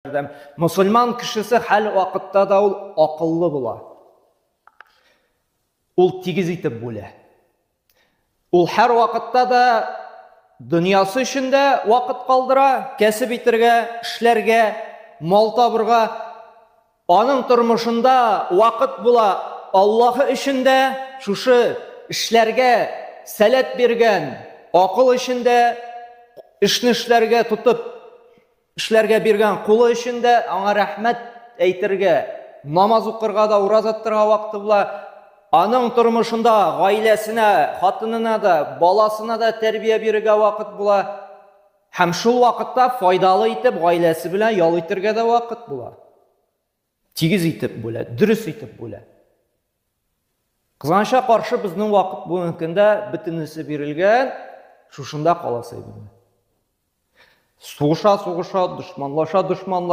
Ярдәм. Мосылман кешесе хәл вакытта да ул акыллы була. Ул тигез итеп бүлә. Ул һәр вакытта да дөньясы өчен дә вакыт калдыра, кәсеп итергә, эшләргә, мал табырга. Аның тормышында вакыт була Аллаһы өчен дә, шушы эшләргә сәләт биргән акыл өчен дә, эшне эшләргә тотып Эшләргә биргән кулы өчен дә аңа рәхмәт әйтергә, намаз укырга да, ураза тотарга вакыты була. Аның тормышында гаиләсенә, хатынына да, баласына да тәрбия бирергә вакыт була. Һәм шул вакытта файдалы итеп гаиләсе белән ял итергә дә вакыт була. Тигез итеп бүлә, дөрес итеп бүлә. Кызганычка каршы безнең вакыт бүгенге көндә бөтенесе бирелгән, шушында каласы иде. Сугыша, сугыша, дошманлаша, дошманлаша.